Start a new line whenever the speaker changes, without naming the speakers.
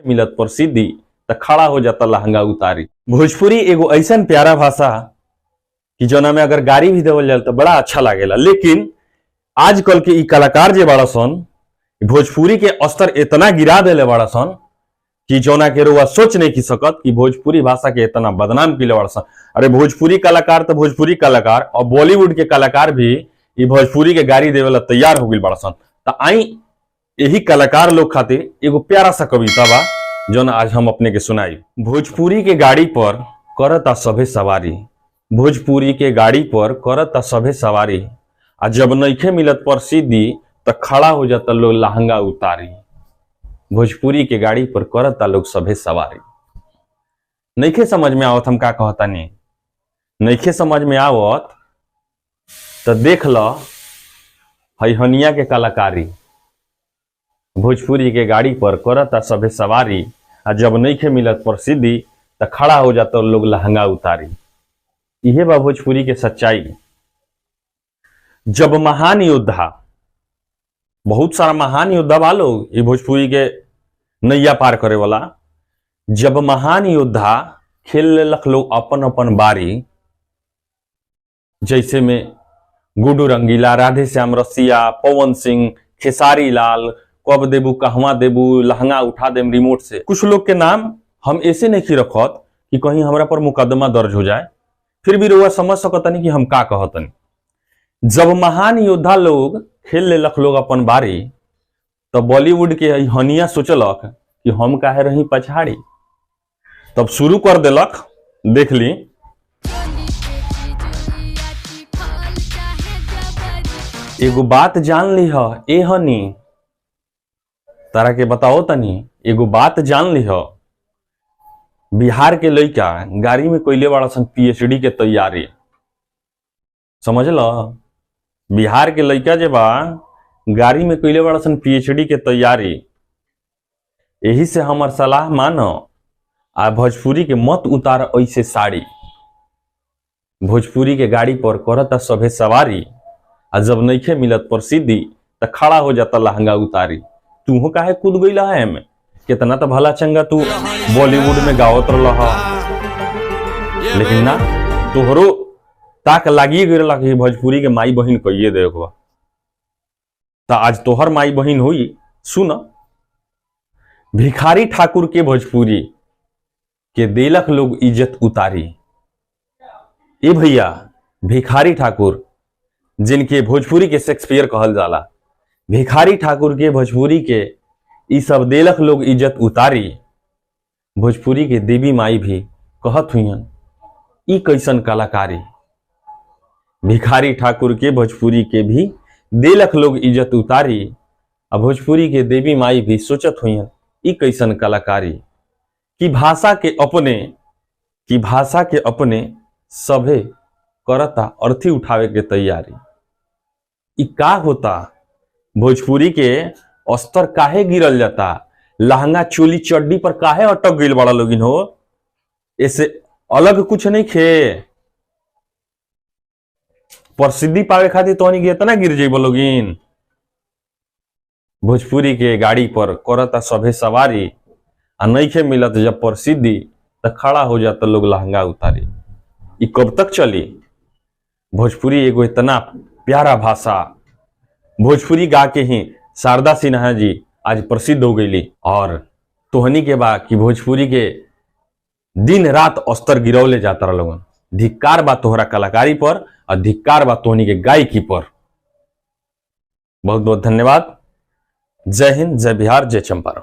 मिलत प्रसिद्धि त खड़ा हो जाता लहंगा उतारी। भोजपुरी एगो ऐसन प्यारा भाषा कि जौना में अगर गारी भी देवल जाए तो बड़ा अच्छा लागेला। लेकिन आजकल के ई कलाकार जे बाड़ा सन, भोजपुरी के स्तर इतना गिरा देले बाड़ा सन कि जौना के रुआ सोच नहीं की सकत कि भोजपुरी भाषा के इतना बदनाम किले बाड़ा सन। अरे भोजपुरी कलाकार तो भोजपुरी कलाकार और बॉलीवुड के कलाकार भी ई भोजपुरी के गारी देवे ला तैयार हो गइल बाड़ा सन। त आई यही कलाकार लोग खातिर एगो प्यारा सा कविता बा जौन आज हम अपने के सुनाई। भोजपुरी के गाड़ी पर करता सभे सवारी, भोजपुरी के गाड़ी पर करता सभे सवारी, आ जब नइखे मिलत प्रसिद्धि त खड़ा हो जाता लोग लहंगा उतारी। भोजपुरी के गाड़ी पर करता लोग सभे सवारी। नइखे समझ में आवत हम का कहतानी? नइखे समझ में आवत त देख ल हई हनिया के कलाकारी। भोजपुरी के गाड़ी पर करता सभे सवारी, आ जब नइखे मिलत प्रसिद्धि त खड़ा हो जाता लोग लहंगा उतारी। इहे बा भोजपुरी के सच्चाई। जब महान योद्धा, बहुत सारा महान योद्धा बा लोग ये भोजपुरी के नैया पार करे वाला, जब महान योद्धा खेल लेलक लोग अपन अपन बारी, जैसे में गुड्डू रंगीला, राधेश्याम रसिया, पवन सिंह, खेसारी लाल, कब देबू कहवा देबू, लहंगा उठा देम रिमोट से। कुछ लोग के नाम हम ऐसे नहीं रखत कि कहीं हमरा पर मुकदमा दर्ज हो जाए, फिर भी रउआ समझ सकतनी कि हम का कहतनी। जब महान योद्धा लोग खेल लेलक लोग अपन बारी, तो बॉलीवुड के हई हनिया सोचलक कि हम काहे रही पछाड़ी, तब शुरू कर देलक। देख ली, एगो बात जान ली ह ए हनी, तारा के बताओ तनी, एगो बात जान ली ह, बिहार के लइका गाड़ी में कोइले वाला सन पीएचडी के तैयारी, समझ ल। बिहार के लइका जे बा गाड़ी में कइले बाड़ा सन पीएचडी के तैयारी, यही से हमर सलाह मानो आ भोजपुरी के मत उतार ऐसे साड़ी। भोजपुरी के गाड़ी पर करता सभे सवारी, आ जब नइखे मिलत प्रसिद्धि त खड़ा हो जाता लहंगा उतारी। तूहो काहे कूद गइल है एमे? कितना तो भला चंगा तू बॉलीवुड में गावत रहल, लेकिन ना तोहरो ताक लागिए गइल कि भोजपुरी के माई बहिन कहिए देखो, त आज तोहर माई बहिन हुई। सुन, भिखारी ठाकुर के भोजपुरी के देलक लोग इज्जत उतारी। ए भैया, भिखारी ठाकुर जिनके भोजपुरी के शेक्सपियर कहल जाला, भिखारी ठाकुर के भोजपुरी के ई सब देलक लोग इज्जत उतारी। भोजपुरी के देवी माई भी कहत हुईहन ई कैसन कलाकारी। भिखारी ठाकुर के भोजपुरी के भी देलक लोग इज्जत उतारी, आ भोजपुरी के देवी माई भी सोचत हुईहन ई कैसन कलाकारी। कि भाषा के अपने, कि भाषा के अपने सभे करता अर्थी उठावे के तैयारी। ई का होता? भोजपुरी के स्तर काहे गिरल जाता? लहंगा चोली चड्डी पर काहे अटक गइल बड़ा लोगिन हो? ऐसे अलग कुछ नहीं खे। प्रसिद्धि पावे खातिर तोहनी के इतना गिर जइबो लोगिन? भोजपुरी के गाड़ी पर करता सभे सवारी, आ नइखे मिलत जब प्रसिद्धि त खड़ा हो जाता लोग लहंगा उतारी। ई कब तक चली? भोजपुरी एगो इतना प्यारा भाषा, भोजपुरी गा के ही शारदा सिन्हा जी आज प्रसिद्ध हो गईली, और तोहनी के बा कि भोजपुरी के दिन रात स्तर गिरौले जाता रह लोगन। धिक्कार बा तोहरा कलाकारी पर और धिक्कार बा तोहनी के गायकी पर। बहुत बहुत धन्यवाद। जय हिंद, जय बिहार, जय चंपारण।